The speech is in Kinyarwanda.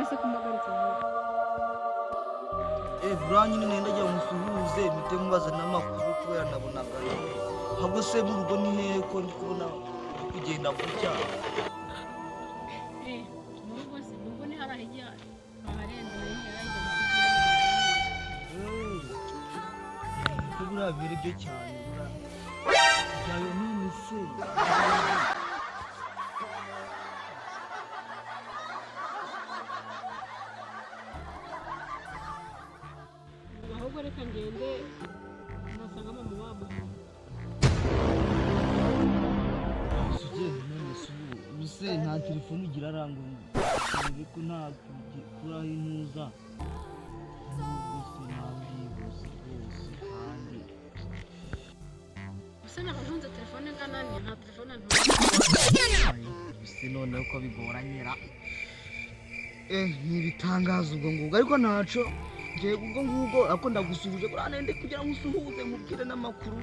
Se kumpagaritse vuba? Buriya nyine nenda njya musuhuze, mpite mubaza n'amakuru, kubera nabonaga. Ahubwo se mu rugo ni hehe, ko ndi kubona uri kugenda gutya? Mu rugo se, mu rugo ni hariya hirya aharenze, nayo ngerageza. Ko buriya biri byo cyane buriya byayo none se? Ahubwo reka ngende, nasanga mama wamuha. Ugenda none se ubu se nta telefone ugira arangwa, urebe ko nta kuraho intuza nubwo se ntabyihuse rwose kandi? Gusa nabajunze telefone ingana ni nta telefone ntunze. Se noneho ko bigoranye ra? Ni ibitangaza ubwo ngubwo, ariko ntaco ngiye ubwo ngubwo, ariko ndagusuhuje buriya, nende kugira ngo usuhuze nkubwire n'amakuru.